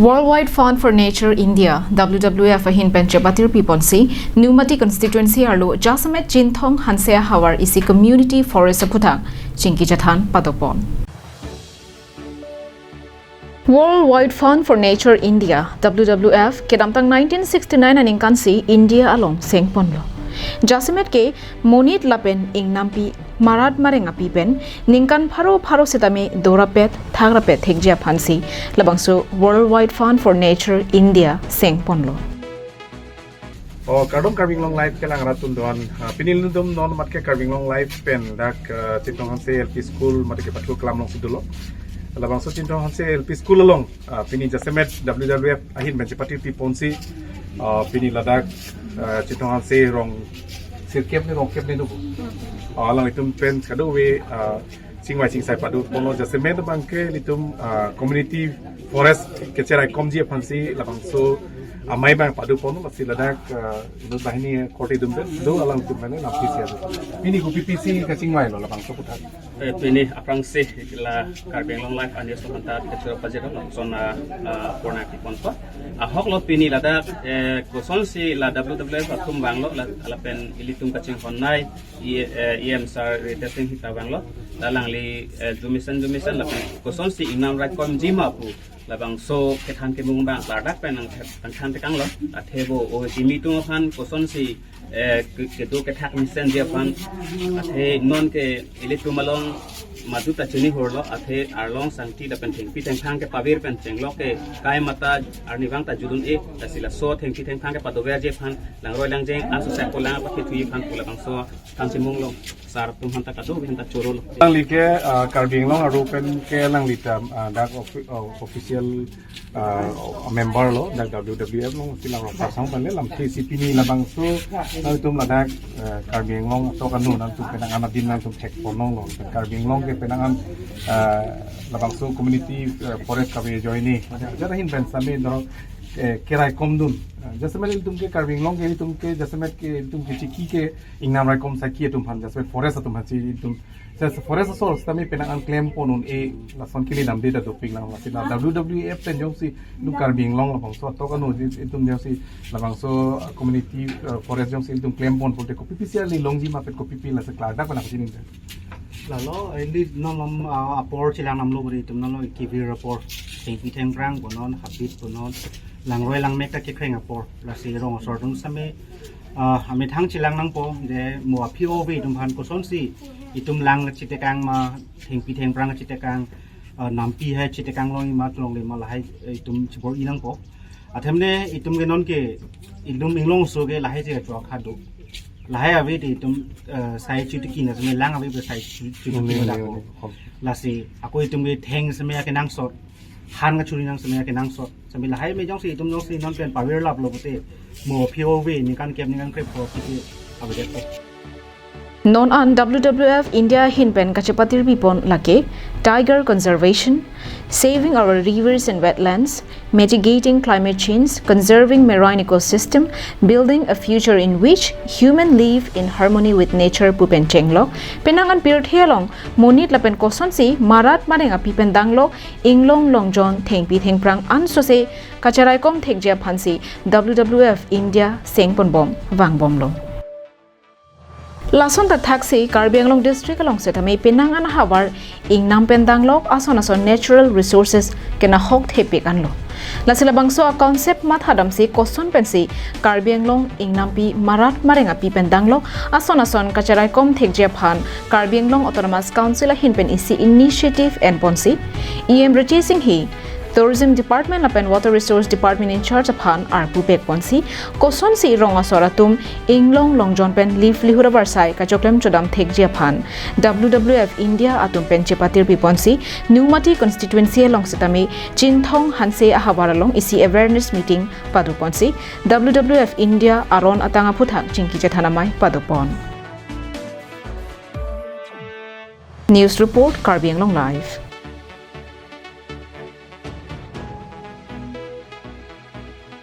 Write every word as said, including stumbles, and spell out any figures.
Worldwide Fund for Nature India, W W F ahin pen chepatir piponsi, Nomati constituency arlo jasemet Chinthong Hanse ahavar isi community forest aphuthak chingki chethan padopon. Worldwide Fund for Nature India, W W F, kedamtang nineteen sixty-nine aningkansi India along sengponlo. Jasemet ke monit lapen ingnampi marat mareng api pen ningkan pharo pharo sitame dorapet thakrapet thekji aphansi labangso Worldwide Fund for Nature India sengponlo. O, kardom Karbi Anglong Live kelang arat atum doan. Ah, pini ilitum non mat ke Karbi Anglong Live pen dak, ah, Chinthong Hanse L P School mat ke pathu kelam alongsi dolo. Labangso Chinthong Hanse L P School along, ah, pini jasemet W W F ahin pen chepatir piponsi, ah, pini ladak, ah, Chinthong Hanse rong sirkep ne rongkep ne do. Ah, alanglitum pen kadokave, ah, chingvai chingsai padoponlo, jasemet abang ke ilitum, ah, community forest kacheraikongji aphansi labangso amei abang padoponlo, lasi ladak, ah, inut banghini korte atum pen do, alangtum pen lamthe isi adu. Pini kopi pisi kachingvailo labangso aphuthak? Eh, pini aphrangsi la Karbi Anglong Live a-news atum aphanta kechoro pajirlo, lason, ah, ah, purna kiponpo. Ahoklo pini ladak, eh, kosonsi la W W F atum vanglo, la, lapen ilitum kachinghonnei, E, eh, E M sir Ritesh Enghee ta vanglo, la alangli, eh, jumisen jumisen lapen kosonsi ingnam raikomji ma pu labangso kethan kemung abang klardak pen nang, nangthan tekanglo, athe vo o kimi atum aphan kosonsi, eh, ke-, kedo kethak mesenji aphan, athe non ke ilitum along madu ta chinihurlo, athe arlong sangti lapen thengpi thengphang kepavir pen chenglok ke kai mata arnivang ta judun-e, lasi laso thengpi thengphang kepadoverji aphan langroi langjeng aso seko lang apakethuji aphan pu labangso thansi munglo, sir atum aphanta kadokave aphanta chorolo. Alangli ke, ah, Karbi Anglong aru pen ke alangli ta, ah, dak ofi-, ah, official, ah, member lo dak W W F along, si langroi pasang pen le lamthe isi pini labangso, ah, itum ladak, ah, Karbi Anglong atok anu nangtum penang an adin nangtum thekpon longlo. Karbi Anglong ke penang an, ah, labangso community, ah, forest kave ajoine ajat ahin pen sitame doro, eh, keraikomdun. Ah, jasemet ilitum ke Karbi Anglong ke ilitum ke jasemet ke ilitum ke chiki ke ingnam raikom saki atum aphan, jasemet forest atum aphansi ilitum. Jas forest asor sitame penang an klempon un-e, lason kili namde ta dopik lang, lasi la W W F pen jongsi ilitum Karbi Anglong labangso atok anu ilitum jongsi labangso community, eh, forest jongsi ilitum klempon pulote kopi pisi ali longji ma pen kopi pi lasi klardak pen nangchining. Lalo, ili non lom, ah, apor chelang namlo beri itum non lo kevir apor, thengpi thengphrang punon, habit punon, langroi langmek ta kekreng apor, lasi rong asor atum sitame, ah, amethang chelang nangpo, je mo aphi ove itum aphan kosonsi itum lang chitekang ma, thengpi thengphrang chitekang, ah, nampi hai chitekang longle ma longle ma lahai, eh, itum chibor-i nangpo. Athemne itum ke non ke, itum inglong aso ke lahai si kachok hadu. Lahai ave te itum, eh, sai chitiki na, lang ave te sai chi-, chitiki na ko. Lasi, ako itum ke theng sitame akenangsot, han kachuri nang sitame akenangsot. Sitame lahai me jongsi itum jongsi non pen pavirlaplo pulote, mo aphi ove ningkan kep ningkan krep ko kiti ave det. Non an W W F India ahin pen kachepatir pipon lake tiger conservation, saving our rivers and wetlands, mitigating climate change, conserving marine ecosystem, building a future in which human live in harmony with nature pu pen chenglok, penang an pirthe along monit lapen kosonsi marat mareng api pen danglok, inglong longjon thengpi thengphrang ansose kacheraikom thekji aphansi W W F India sengponbom vangbomlo. Lason ta thaksi Karbi Anglong district along sitame penang an ahavar ingnam pen danglok ason ason natural resources kenahok thepik anlo. Lasi labangso a-concept mathadamsi koson pensi Karbi Anglong ingnampi marat mareng api pen danglok ason ason kacheraikom thekji aphan Karbi Anglong Autonomous Council ahin pen isi initiative enponsi E M Ritesh Enghee, Tourism Department lapen Water Resource Department in charge aphan arpu pekponsi, kosonsi rong asor atum inglong longjon pen livelihood avarsai kachoklem chodam thekji aphan W W F India atum pen chepatir piponsi, Nomati constituency along sitame Chinthong Hanse ahavar along isi awareness meeting padoponsi, W W F India aron atang aphuthak chingki chethan amei padopon. News report, Karbi Anglong Live.